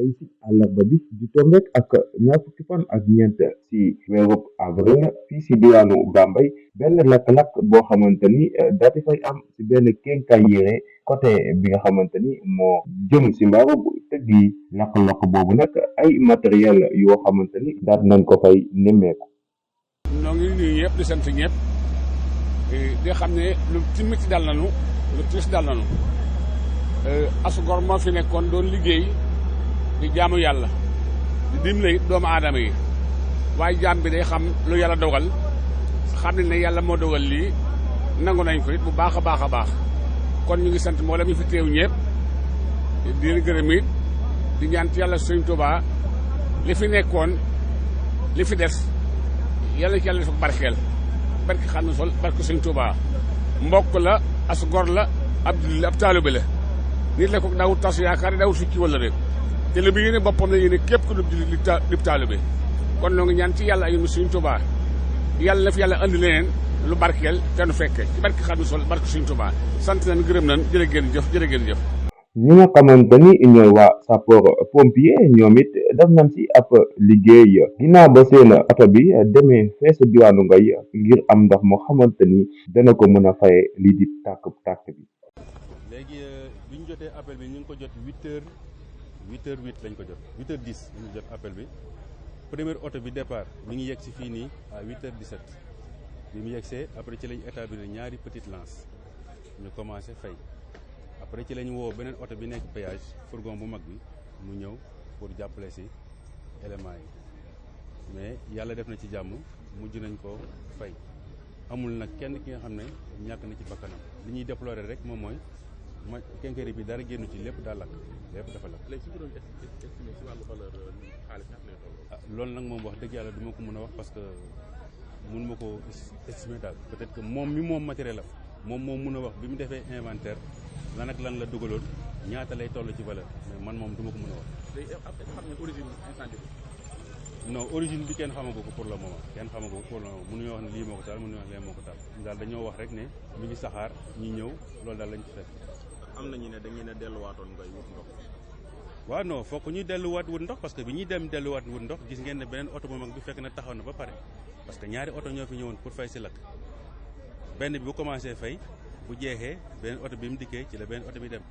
tey si àllarba bi di tombeek ak ñaar fukki fan ak ñeent si weerub avril fii si diwaanu Bambey benn lakk-lakk boo xamante ni daal di fay am si benn quincaillerie côté bi nga xamante ni moo jëm si mbaaru bu tëgg yi lakk-lakk boobu nag ay matériel yoo xamante ni daal nañ ko fay nemmeeku. ñoo ngi nuyu ñëpp di sant ñëpp di xam ne lu timit dal nañu lu tiis dal nañu asugor moo fi nekkoon doon liggéey di jaamu yàlla di dimbali doomu aadama yi waaye jaam bi day xam lu yàlla dogal xam ne yàlla moo dogal lii nangu nañ ko it bu baax a baax a baax kon ñu ngi sant mboolem ñu fi teew ñëpp di leen gërëm it di ñaan ci yàlla Sëñ Tuubaa li fi nekkoon li fi des yàlla ci yàlla def barkeel barke xam ne sol barke Sëñ Tuubaa mbokk la asugor la ab taalibe la nit la ko daawut tas yaakaar daawut fi ci wala rek te li mu yéene boppam la yéene képp ku dub di taalibe kon noo ngi ñaan ci yàlla ay Sëñ Tuubaa yàlla na fi yàlla andi leneen lu barkeel te nu fekke ci barke xam ne sol barke Sëñ Tuubaa sant nañ gërëm nañ jërë ngeen jëf jërë ngeen jëf. ñi nga xamante ni ñooy waa sapeur pompier ñoom it def nañ ci ab liggéey ginnaaw ba seen oto bi demee fee sa diwaanu Ngoy ngir am ndox moo xamante ni dana ko mën a faye lii di tàkk bi. léegi bi ñu jotee appel bi ñu ngi ko jot 8h08 lañ ko jot 8h10 ñu jot appel bi première oto bi départ mi ngi yegg si fii nii à 8h17 bi mu yeggsee après ci lañ établir ñaari petite lance ñu commencé fay. après ci lañu woo beneen oto bi nekk péage fourgon bu mag bi mu ñëw pour jàppale si éléments yi mais yàlla def na ci jàmm mujj nañ ko fay amul nag kenn ki nga xam ne ñàkk na ci bakkanam li ñuy déplorer rek moom mooy quincaillerie bi dara génnu ci lépp daa lakk lépp dafa lakk. léegi su ko doon estimé si wàllu valeur xaalis ñaata lay toll. loolu nag moom wax dëgg yàlla du ma ko mën a wax parce que mun ma ko estimer daal peut-être que moom mi moom matériel am moom moo mun a wax bi mu defee inventaire lan ak lan la dugaloon ñaata lay toll ci valeur mais man moom du ma ko mën a wax. léegi xam nga origine incendie bi. non origine bi kenn xamagu ko pour le moment kenn xamagu ko pour le moment mënuñoo wax ne lii moo ko taal mënuñoo wax lee moo ko taal daal dañoo wax rek ne mi ngi saxaar ñi ñëw loolu daal lañ ci fekk. am na ñu ne dañu ne delluwaatoon ngay wut ndox. waaw non foog ñuy delluwaat wut ndox parce que bi ñuy dem delluwaat wut ndox gis ngeen ne beneen oto bu mag bi fekk na taxaw na ba pare parce que ñaari oto ñoo fi ñëwoon pour fay si lakk benn bi bu commencé fay bu jeexee beneen oto bi mu dikkee ci la beneen oto bi dem.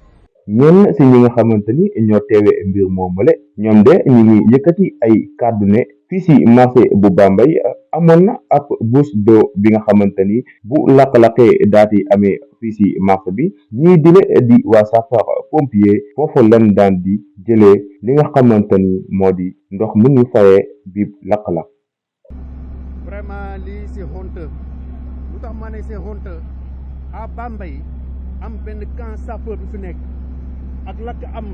ñenn si ñi nga xamante ni ñoo teewee mbir moomule ñoom de ñu ngi yëkkati ay kàddu ne fii si marché bu Bambey amoon na ab bouche d'eau bi nga xamante ni bu lakk-lakkee daal di amee fii si marché bi ñii dile di waa sapeur pompier foofu lan daan di jëlee li nga xamante ni moo di ndox mu ñu fayee bi lakk-lakk. vraiment lii c'est honteux lu tax ma ne c'est honteux à Bambey am benn camp sapeur bi fi nekk ak lakk am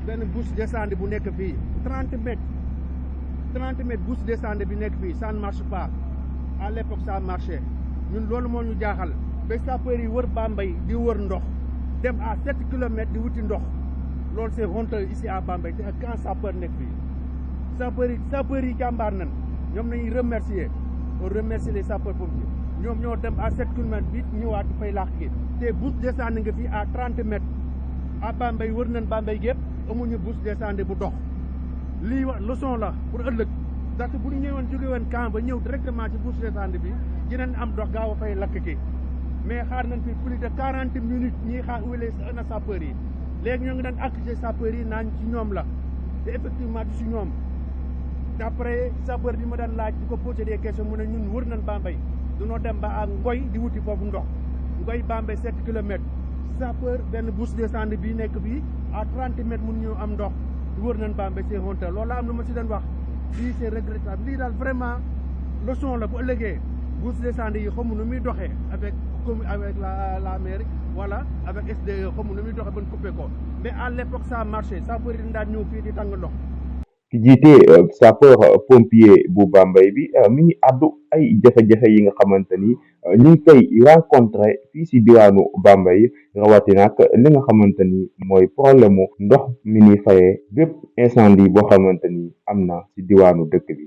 benn bouche d'incendie bu nekk fii 30 mètres bouche d'incendie bi nekk fii ça ne marche pas à l'époque ça marchait ñun loolu moo ñu jaaxal ba sapeur yi wër Bambey di wër ndox dem à 7 kilomètres di wuti ndox loolu c'est honteux ici à Bambey te ak camp sapeur nekk fii sapeur yi jàmbaar nañ ñoom nañuy remercier on remercie les sapeurs pompiers ñoom ñoo dem à 7 kilomètres bi ñëwaat fay laax gi te bouche d'incendie nga fii à 30 mètres à Bambey wër nañ Bambey gépp amuñu bouche d'incendie bu dox lii wax leçon la pour ëllëg parce que bu ñu ñëwoon jóge woon camp ba ñëw directement ci bouche d'incendie bi dinañ am dox gaaw a fay lakk ki mais xaar nañ fi plus de 40 minutes ñiy xaar uwele na sapeurs yi léegi ñoo ngi daan accusé sapeurs yi naan ci ñoom la te effectivement du si ñoom d'après sapeur bi ma daan laaj di ko posé des questions mu ne ñun wër nañ Bambey dunoo dem ba ak Ngoy di wuti foofu ndox Ngoy Bambey 7 kilomètres sapeur benn bouche d'incendie bi nekk fii à 30 mètres mun ñu am ndox wër nañ Bambey c'est honteux loolu am lu ma si doon wax lii c'est regrettable lii daal vraiment leçon la bu ëllëgee bouche d'incendie yi xamu nu muy doxee avec la mairie wala avec SDE xamu nu muy doxee ban coupé ko mais à l'époque ça marché sapeur yi dañ daan ñëw fii di tàng ndox. ki jiite sapeur pompier bu Bambey bi mi ngi àddu ay jafe-jafe yi nga xamante ni ñu ngi koy rencontré fii si diwaanu Bambey rawatina ak li nga xamante ni mooy problème mu ndox mi ñuy fayee bépp incendie boo xamante ni am na si diwaanu dëkk bi.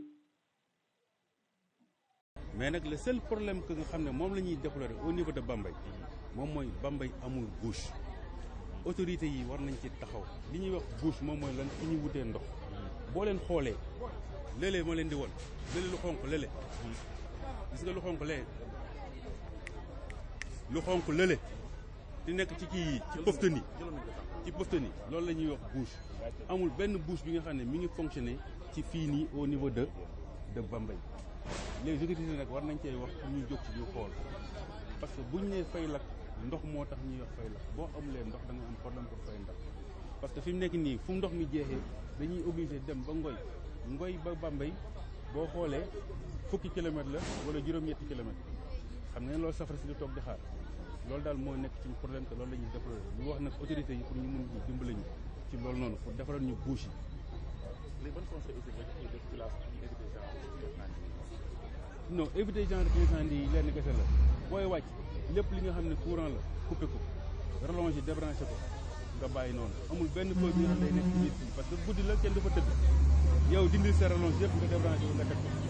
mais nag le seul problème que nga xam ne moom la ñuy déplorer au niveau de Bambey moom mooy Bambey amul bouche autorités yi war nañ ci taxaw li ñuy wax bouche moom mooy lan fi ñuy wutee ndox boo leen xoolee léeg-léeg moo leen di won léeg-léeg lu xonq léeg-léeg gis nga lu xonq léeg lu xonq lële di nekk ci kii yi ci poftani loolu la ñuy wax bouche amul benn bouche bi nga xam ne mi ngi fonctionner ci fii nii au niveau de Bambey les autorités nag war nañ cee wax ñu jóg ci ñu xool parce que buñ nee fay lakk ndox moo tax ñuy wax fay lakk boo amulee ndox da nga am problème pour fay ndox parce que fi mu nekk nii fu ndox mi jeexee dañuy obligé dem ba Ngoy ba Bambey boo xoolee fukki kilomètres la wala juróom-ñetti kilomètres xam nga ne loolu safara si di toog di xaar loolu daal moo nekk ci problème te loolu la ñuy déplorer ñu wax nag autorités yi pour ñu mun ñu dimbale ñu ci loolu noonu pour defaral ñu bouche yi. les bonnes conseils aussi nga jox les populations ñu éviter genre incendie. non éviter genre incendie yi lenn kese la booy wàcc lépp li nga xam ne courant la coupé ko rallongé débranché ko nga bàyyi noonu amul benn pause bi nga xam ne day nekk ci biir parce que guddi la kenn du fa tëdd yow dindi sa rallonge yëpp nga débranché ko nga teg ko.